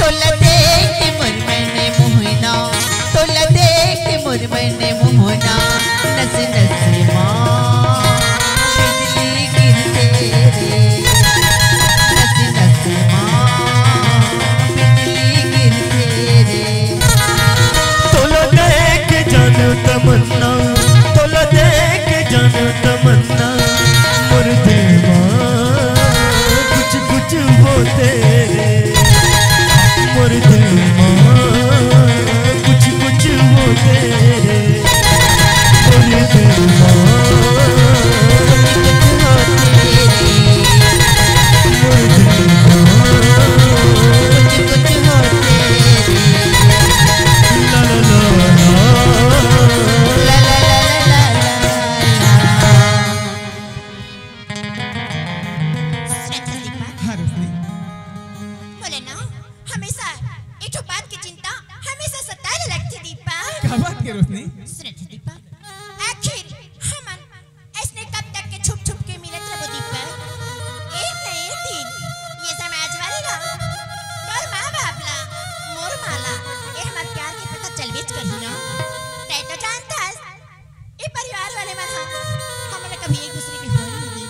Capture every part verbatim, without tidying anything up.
तोला देख के मोर मन मोहना, तोला देख के मोर मन मोहना, नस नस मा बिजली गिरथे रे, नस नस मा बिजली गिरथे रे। तोला देख के जानू तमन्ना, तोला देख के जानू तमन्ना, मोर दिल मा कुछ कुछ होथे रे, मोर दिल मा कुछ कुछ होथे रे, मोर दिल मा कुछ कुछ होथे रे, मोर दिल मा कुछ कुछ होथे रे। ला ला ला ला। ला ला ला ला ला ला। श्रद्धा दीपक। हाँ, रोशनी। बोले ना, हमेशा एक ठो बात की चिंता हमेशा सताए लगथे दीपक। का बात के रोशनी? श्रद्धा दीपक, आखिर हमन अइसने कब तक के छुप छुप के मिलत रहिबो दीपक? एक न एक दिन ये समाज वाले ला, तोर माँ बाप ला, मोर माँ ला, ये हमर प्यार के पता चलबेच करही ना। तैं तो जानथस, ये परिवार वाले मन ह हमन ला कभी एक दूसरे के होए नइ दे।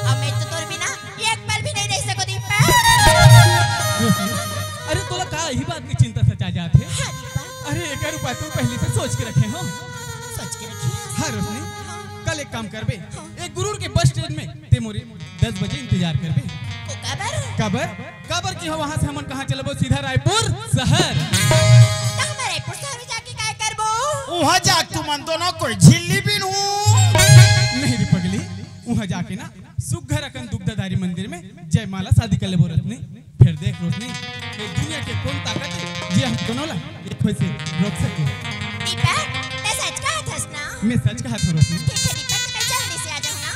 अब मैं तो तोर बिना एक पल भी नइ रह सकों दीपक। रोशनी, अरे तोला का यही बात की चिंता सता जात हे? हाँ दीपक। अरे एकर उपाय तो पहले से सोच के रखे हों। सोच के रखे हस? हाँ रोशनी, हाँ। कल एक काम करबे, हाँ। एक गुरूर के बस स्टैंड में तैं मोरे दस बजे इंतजार करबे। ओ काबर? काबर? काबर कि हो वहां से हमन कहां चलबो? सीधा रायपुर शहर। त हमन रायपुर शहर में जाके काय करबो? उहां जाके तुमन दोनों कोई झिल्ली बीनहू। नहीं रे पगली, उहां जाके ना सुग्घर अकन दुग्धाधारी मंदिर में जयमाला शादी कर लेबो रश्मि। फेर देख रोशनी, ये दुनिया के कोन ताकत हे जे हम दोनों ला एक होए से रोक सके? दीपक, तैं सच कहत हस ना? मैं सच कहत हों रोशनी। ठीक हे दीपक, त मैं जल्दी से आ जाहूं ना।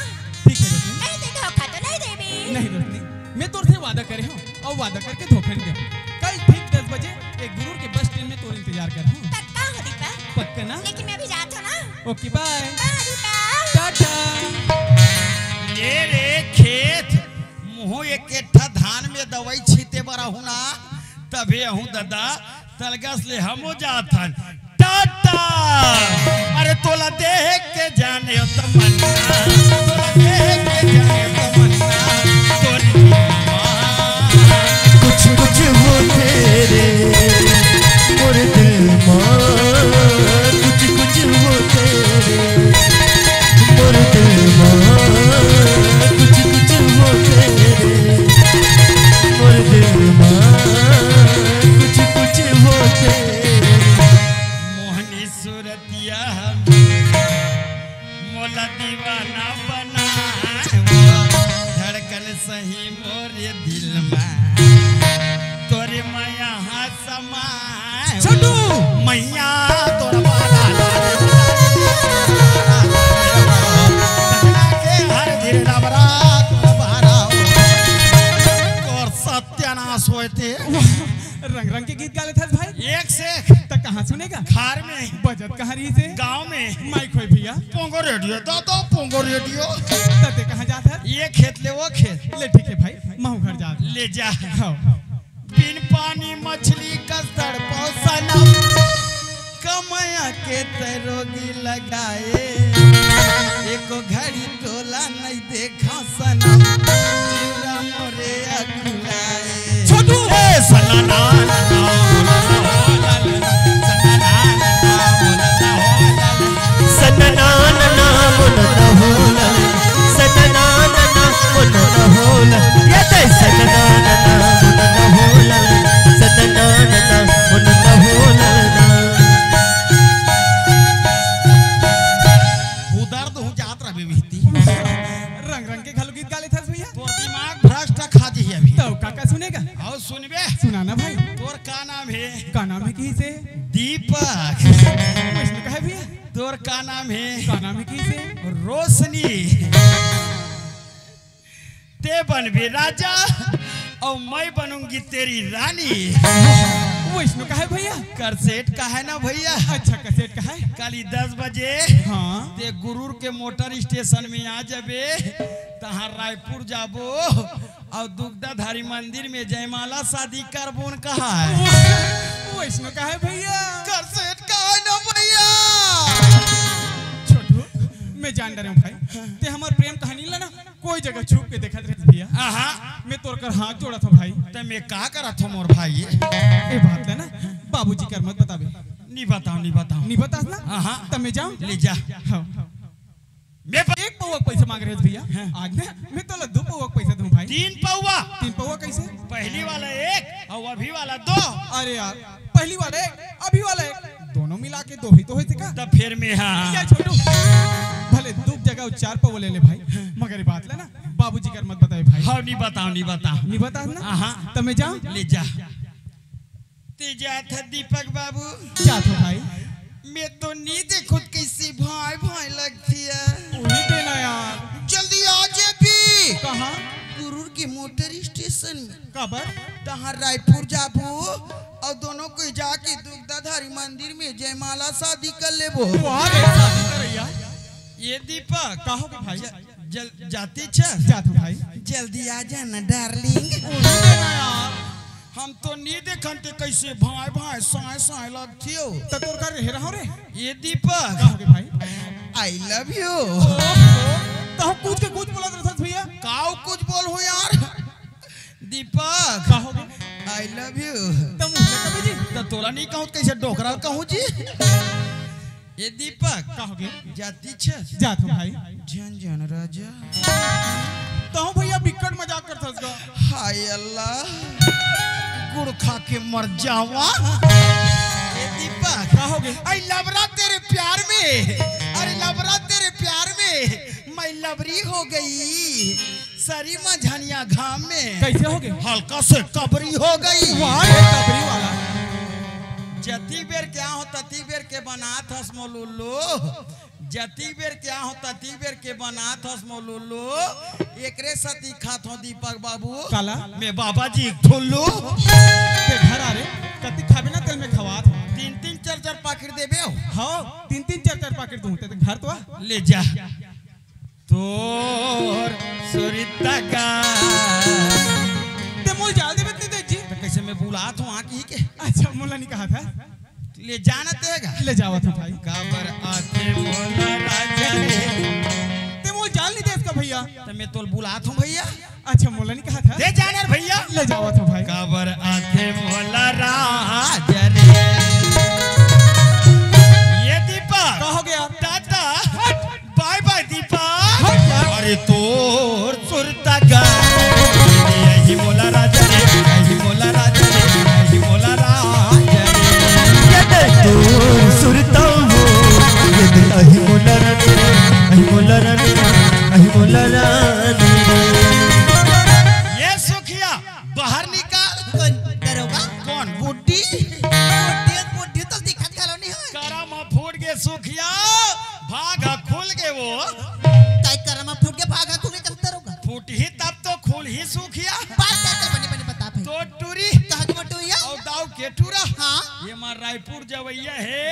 ठीक हे रोशनी। कहीं तैं धोखा तो नहीं देबे? नहीं रोशनी, मैं तोर से वादा करे हों अउ वादा करके धोखा नहीं देवों। कल ठीक दस बजे एक गुरूर के बस स्टैंड में तोर इंतजार करहूं। पक्का हो दीपक? पक्का ना? लेकिन मैं अभी जात हों ना। ओके, बाय। बाय दीपक। टाटा। ये रे खेत, महूं एक एठा धान में दवाई छीते बर आहूं ना, तभे आहूं ददा, तलगस ले हमो जात हन। टाटा। अरे तोला देख के जाने तमन्ना, तोला देख के जाने तमन्ना, तोरी माँ। कुछ कुछ होथे रे, मोर दिल मा कुछ कुछ होथे रे, मोर दिल मा कुछ कुछ होथे रे, मोर दिल मा कुछ कुछ होथे रे। मोहनी सूरतिया मोला दीवाना बनाए, धड़कन सही मोरे दिल में तोरे मया हा समाए। छोटू! मैया तोर माला लागे, के हर दिन नवरात बारा हो। तोर सत्यानाश होए ते। रंग रंग के गीत गा लेथस भाई। एक से एक। त कहाँ सुनेगा? घर में। बजत कहाँ रहिसे? गाँव में। माइक होय भैया। पोंगो रेडियो, दादा पोंगो रेडियो। त तैं कहाँ जात हस? ये खेत ले वो खेत। ले ठीक हे भाई, महूँ घर जात हँव। ले जा। हाँ। बिन पानी मछली कस तड़पो सनम, कमया के तैं रोगी लगाए। एको घड़ी तोला नहीं देखा सनम, जीरा मोरे अकुलाए। छोटू। ए सनना ना ना बोलना हो लाल, सनना ना ना बोलना हो लाल, सनना ना ना बोलना हो लाल, सनना ना ना बोलना हो लाल, ये तो सनना ना ना बोलना हो लाल, सनना ना ना बोलना हो लाल। उधर तो हूँ जात रहे बेबी। रंग रंग के घलो गीत गा लेथस भैया। तोर दिमाग भ्रष्ट खा जही अभी। तो काका सुनेगा? आओ सुनबे। सुनाना भाई। तोर का नाम हे? का नाम हे कहिसे? दीपक। वैष्णो का हे भैया? तोर का नाम हे? का नाम हे कहिसे? रोशनी। तैं बनबे राजा अउ मैं बनूंगी तेरी रानी। वैष्णो का हे भैया? कैसेट का हे ना भैया? अच्छा, कैसेट का हे? काली दस बजे हाँ। तैं गुरूर के मोटर स्टेशन में आ जाबे, तहाँ रायपुर जाबो, अउ दुग्धाधारी मंदिर में जयमाला शादी करबोन कहा है। वैसनो कहा है भैया। कर सेठ कहा है ना भैया। छोटू, मैं जान डरे हूँ भाई, ते हमर प्रेम कहानी ला ना कोई जगह छुप के देखत रहे भैया। आहा। मैं तोर कर हाथ जोड़त हूँ भाई। त मैं का करत हूँ मोर भाई? ए बात ला ना बाबूजी कर मत बताबे। नहीं बताओ, नहीं बताओ। नहीं बतास ना? आहा। त मैं जाऊँ? ले जा। हाँ। मैं प- एक पौवा पैसा मांग रहे भैया। हाँ। आज ना मैं तोला दो पौवा पैसा दूँ भाई। तीन पौवा? तीन पौवा कैसे? पहली वाला एक अउ अभी वाला दो। अरे यार, पहली वाला एक, अभी वाला एक, दोनों मिला के दो ही तो होथे का? त फिर मैं हाँ। या छोटू, भले दू जगह चार पौवा ले ले भाई, मगर ये बात ला ना बाबूजी कर मत बताबे भाई। हाँ, नहीं बताओ, नहीं बताओ। नहीं बतास ना? आहा। त मैं जाऊँ? ले जा। ते जात ह दीपक बाबू। जात हो भाई। मैं तो नी देखो त कैसे भाई भाई लगती है। उही देना यार। जल्दी आ जेबी। कहाँ? गुरूर के मोटर स्टेशन में। काबर? तहाँ रायपुर जाबो अउ दोनों कोई जाके दुग्धाधारी मंदिर में जयमाला शादी कर लेबो। वाह रे, शादी करैया। ये दीपक। का होगे भाई? ज-, जल-, जाती छ? जात हो भाई। जल्दी आ जाना डार्लिंग। उही देना यार। हम तो नी देखन ते कैसे भाई भाई साय साय लगथियो। त तोर कर रहे रहो रे। ये दीपक। का होगे भाई? I love you। ओहो, त हम कुछ के कुछ बोलत रहत भैया। काऊ कुछ बोल हो यार। दीपक। का होगे? I love you। त मुँह ले कभी जी। त तोला नहीं कहूँ त कैसे डोकरा कहूँ जी? ये दीपक। का होगे? जाती छ? जात हूँ भाई। झन झन राजा। तहूँ भैया बिकट मजाक करथस गा। हाय अल्लाह, गुड़ खा के मर जावा। ये दीपक। का होगे? आई लबरा तेरे प्यार में, अरे लबरा तेरे प्यार में मैं लबरी हो गई। सरी म झनिया घाम में। कैसे होगे? हल्का से कबरी हो गई। वाह, ये कबरी वाला। जती बेर क्या हो, तती बेर के बनात हस मोर उल्लू। जती बेर क्या हो, तती बेर के बनात हस मोर उल्लू। एकरे सती खात हो दीपक बाबू। काला? मैं बाबा जी ठुल्लू। ते घर आ रे, कती खाबे ना तेल में खवात हो। तीन तीन चार चार पाकिट देबे हो। हाँ, तीन तीन चार चार पाकिट दूँ, ते घर तो आ। ले जा। तोर सुरता का। ते मोल जाल देबे त नहीं दे जी। त कैसे मैं बुलात हूँ आके ही के? अच्छा, मोला नहीं कहा था। ले जाना तेगा। ले जावत हूँ भाई। काबर आथे मोला राजा रे। ते मोल जाल नहीं देस का भैया। त मैं तोल बुलात हूँ भैया। अच्छा, मोला नहीं कहा था। ले जाना रे भैया। ले जावत हूँ भाई। काबर आथे मोला राजा रे। ये दीपक। का होगे? टाटा। हट। बाय बाय दीपक। हट यार। अरे तोर सुरता गा। यही मोला राजा रे, यही मोला राजा रे, यही मोला राजा रे। ये दे तोर सुरता वो, ये दे अही मोला रानी रे, अही मोला रानी, अही मोला रानी रे। ये सुखिया, बाहर निकाल। कौन? दरोगा? कौन? गुड्डी? गुड्डी, गुड्डी तो दिखत घलो नहीं हो। करम फूट के सुखिया, भाग खुल के वो। ताई करम फूट के भाग खुल के कब दरोगा? फूटही तब तो खुलही सुखिया। बात करते बने बने बता भाई। तो टूरी। कहाँ के बटुरिया? और दाऊ के टूरा। हाँ। ये मार रायपुर जवैया है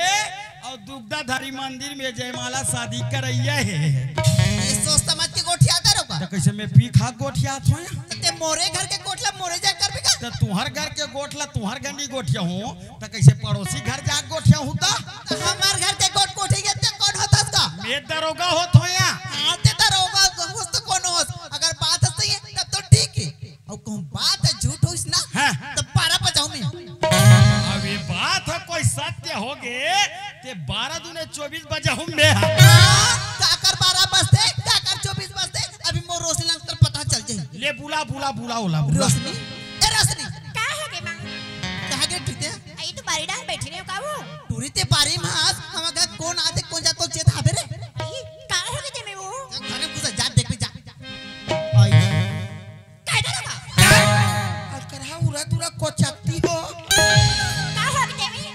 और दुग्धाधारी मंदिर में जयमाला शादी करैया है। ये सोच समझ के गोठिया दरोगा। तो कैसे मैं पी खा गोठिया थोया? ते मोरे घर के गोठला मोरे जा कर भी का? तो तुहर घर के गोठला तुहर घर नहीं गोठिया हूँ। त कैसे पड़ोसी घर जाके गोठिया होता? त हमार घर के गोठ कोठी के ते कौन होतस का? मैं दरोगा होत हो या? हाँ, ते दरोगा होस त कौन होस? अगर बात सही है, तब तो ठीक है। और कहूँ बात झूठ होइस ना, हाँ। त बारह बजाऊँ मैं। अब ये बात है, कोई सत्य होगे, ते बारह दूने चौबीस बजाऊँ मैं। हाँ, काकर बारह बजते, काकर चौबीस बजते, अभी मोर रोशनी लंग कर पता चल जाए। ले बुला, बुला, बुला, बुला, बुला। रोशनी, ए रोशनी। का होगे माँ? कहाँ गे टूरी ते? आई तो बारी डाल बैठी रहे हो का वो? टूरी ते बारी में आज हम घर कौन आते कौन जातो चेत हाबे रे? आई, का होगे ते में वो? जा घर में घुसा जा देख भी जा। आई। काय दरोगा? अकर हा उरा तुरा को चपती हो। का होगे ते में?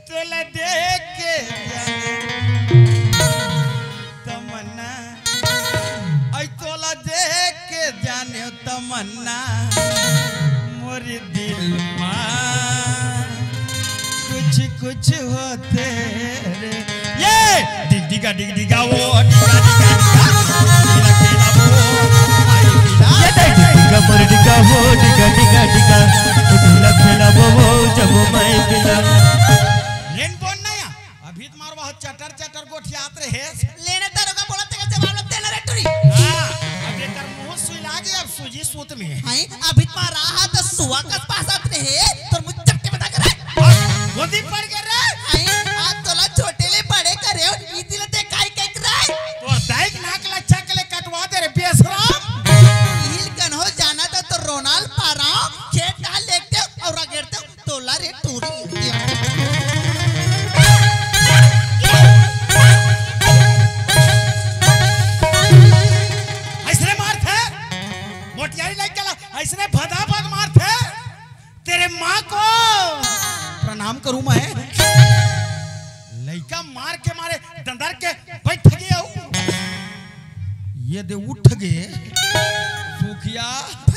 तोला देख के जाने तमन्ना, आई तोला देख के जाने तमन्ना, मोर दिल मा कुछ कुछ होथे रे। ये डिग डिगा डिग डिगा वो डिगा डिगा डिगा, डिगा डिगा वो, आई डिगा। ये डिग डिगा मोर डिगा हो, डिगा, डिगा, डिगा, तू ढोलक खेलाबो वो जब मैं पिला। लेन बोल ना या, अभी तुम्हार वह चटर चटर गोठियात रहे। लेने तारो का बोला तेरे जवाब लो, देना रे टुरी। हाँ, अब एकर मुंह सुई लागे, अब सूजी सूत में। हाय, अभी तुम्हारा हाथ सुआ कस पास आत रहे, तोर मुंह चपके बता कर। गोदी पड़ गए रे। हाय, आज तोला छोटे ले बड़े करे हो, इतिला ते काई के करे। तोर दाई के नाक ला छक ले कटवा दे रे बेशरम। हील कन हो जाना तो, तो रोनाल पाराओ, खेत डाल लेते और रगड़ते तोला रे टूरी। ऐसने मारथे, मोटियारी लग गला, ऐसने भदा भद मारथे। तेरे माँ को प्रणाम करूं मैं। लइका मार के मारे दंदर के बैठ गए हो। ये दे उठ गए। सुखिया।